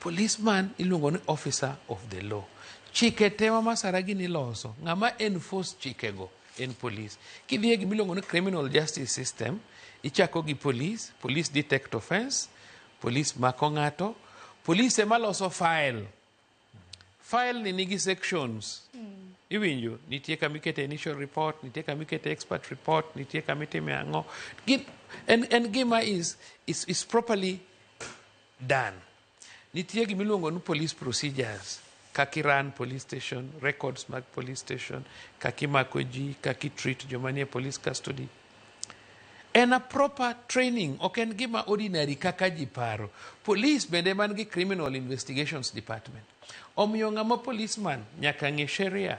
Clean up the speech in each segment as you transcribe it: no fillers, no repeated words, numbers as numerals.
Policeman iluongo ni officer of the law. Chike te ma Masara gini loso, ng'ama enforce chikego en police. Kidhi e gima iluongo ni criminal justice system, ichako gi police, police detect offense, police mako ng'ato, police ema loso file. File ni nigi sections. Iwinjo, nitie kama ikete initial report, nitie kama ikete expert report, nitie kama itime ang'o. En gima is properly done. Nitie gima iluongo ni police procedures, kaka i-run police station, records mag police station, kaka imako ji, kaka i-treat joma nie police custody. En a proper training, ok en gima ordinary kaka ji paro. Police bende man gi criminal investigations department. Omiyo ng'ama policeman nyaka ng'e sheria.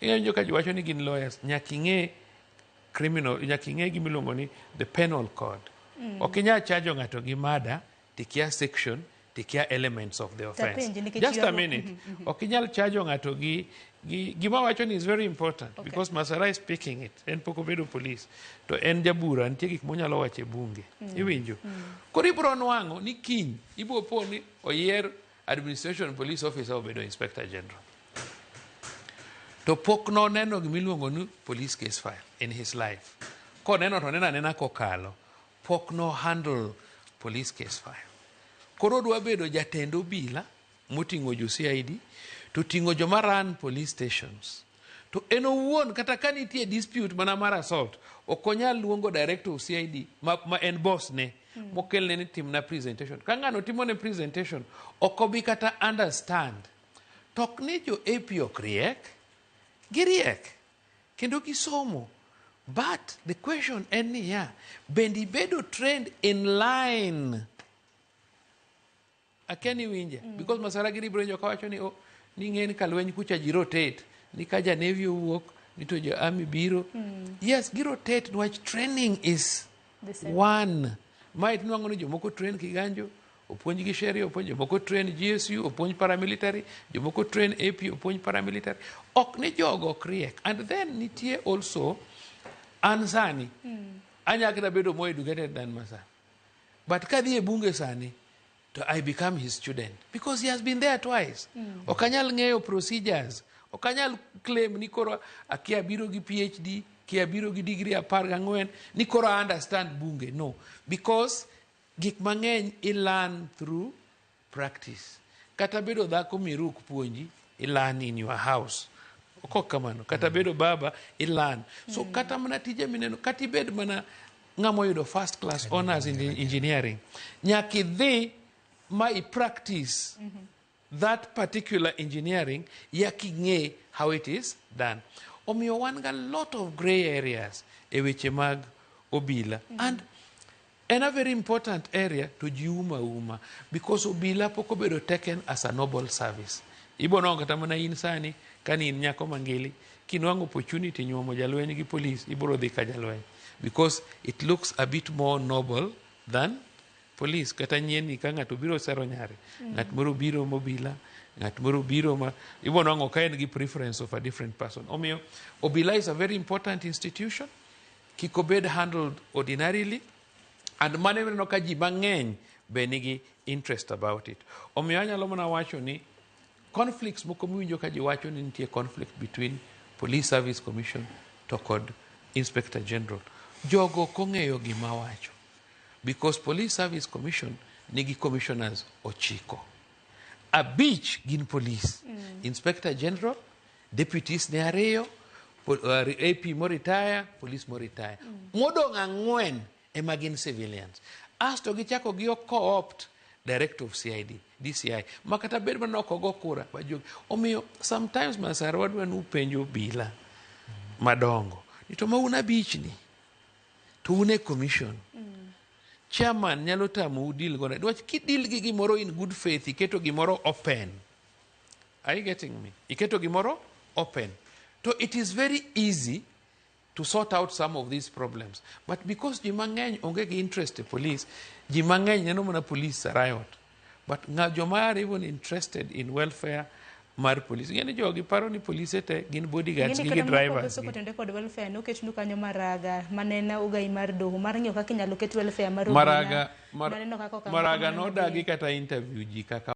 Iwinjo ka ji wacho ni gin lawyers, nyaka ing'e criminal, nyaka ing'e gima iluongo ni the penal code. Ok inyal charge ng'ato gi murder tikia section, tikia elements of the offense. Tapenji nikech Just a minute. Ok inyal charge ng'ato gi gima wacho ni is very important because Masara is speaking it. En pok obedo police. To en jabura, nitie gik monyalo wacho e bunge. Iwinjo? Koro ibiro nwang'o ni kiny ibiro po ni oyier administration police officer obedo inspector general. To pok noneno gima iluongo ni police case file in his life. Koneno to oneno anena kokalo. Pok no handle police case file. Koro odwa bedo jatend obila moting'o jo CID to ting'o joma run police stations. To en owuon kata ka nitie dispute mana mar assault, ok onyal luongo director of CID ma en boss ne mokelne ni timna presentation. Ka ng'ano timone presentation, ok obi kata understand. To ok ni jo AP ok riek, giriek kendo gisomo. But the question en niya, bende ibedo trained in line? Akia ni iwinja. Because Masara gini biro winjo kawacho ni, oh, ni ng'en ka lweny kucha ji rotate, ni ka ja Navy owuok, ni to jo army biro. Yes, gi rotate niwach training is the same. One. Mae tinwang'o ni jomoko train Kiganjo, opuonj gi sheria, opuonj jomoko train GSU, opuonj paramilitary, jomoko train AP, opuonj paramilitary. Ok ni jogo ok riek. And then nitie also, an sani, anyalo kata bedo more educated than Masara. But kadhi e bunge sani, to I become his student because he has been there twice. Ok anyal ng'eyo procedures. Ok anyal claim ni koro akia biro gi PhD, kia biro gi degree 14, ni koro I understand bunge. No, because gik mang'eny i learn through practice. Kata bedo dhako miru ok puonji, i learn in your house. Ok kamano. Kata bedo baba, i learn. So kata mana tije mineno, kata ibed mana ng'ama oyudo first class honors in engineering, nyaka idhi ma i practice that particular engineering yaka ing'e how it is done. Omiyo wan ga lot of grey areas e weche mag obila. And en a very important area to ji uma uma because obila pok obedo taken as a noble service. Ibo nwang'o kata mana in sani kani in nyako mangili kinwang'o opportunity nyuomo jalweny gi police ibiro dhi ka jalweny because it looks a bit more noble than police. Kata nyieni ka ng'ato biro sero nyare, ng'at moro biro mobila, ng'at moro biro ma ibo nwang'o ka en gi preference of a different person. Omiyo obila is a very important institution, kik obed handled ordinarily, and mano ineno ka ji mang'eny be nigi interest about it. Omiyo anyalo mana wacho ni conflicts moko miwinjo ka ji wacho ni nitie conflict between Police Service Commission to kod Inspector General, jogo ok ong'eyo gima wacho because Police Service Commission nigi commissioners 9, 5 gin police, Inspector General, deputies ne 2, AP moretire, police moretire, modong' 4 ema gin civilians. Asto gichako gi co-opt director of CID, DCI, ma kata bed mana ok ogo kura bajogi. Omiyo sometimes Masara wadwa ni upenjo obila madongo ni to ma un 5 ni to un e commission, chairman nyalo tamou deal godo niwach kideal gi gimoro in good faith, iketo gimoro open. Are you getting me? Iketo gimoro open to it is very easy to sort out some of these problems, but because ji mang'eny onge gi interest e police, ji mang'eny neno mana police a riot, but nga joma are even interested in welfare mar polis. Ing'e ni jogi paro ni polise te gin bodyguards Ing'eni gi gi kata mana drivers kwaloso gi. Kotenore kod welfare noketnu kanyo Maraga mane en ogai mar doho mar ng'iyo kaka inyalo ket welfare mar obila. Maraga, Maneno kaka okang' Maraga kamano nodagi nodhi. kata interview ji kaka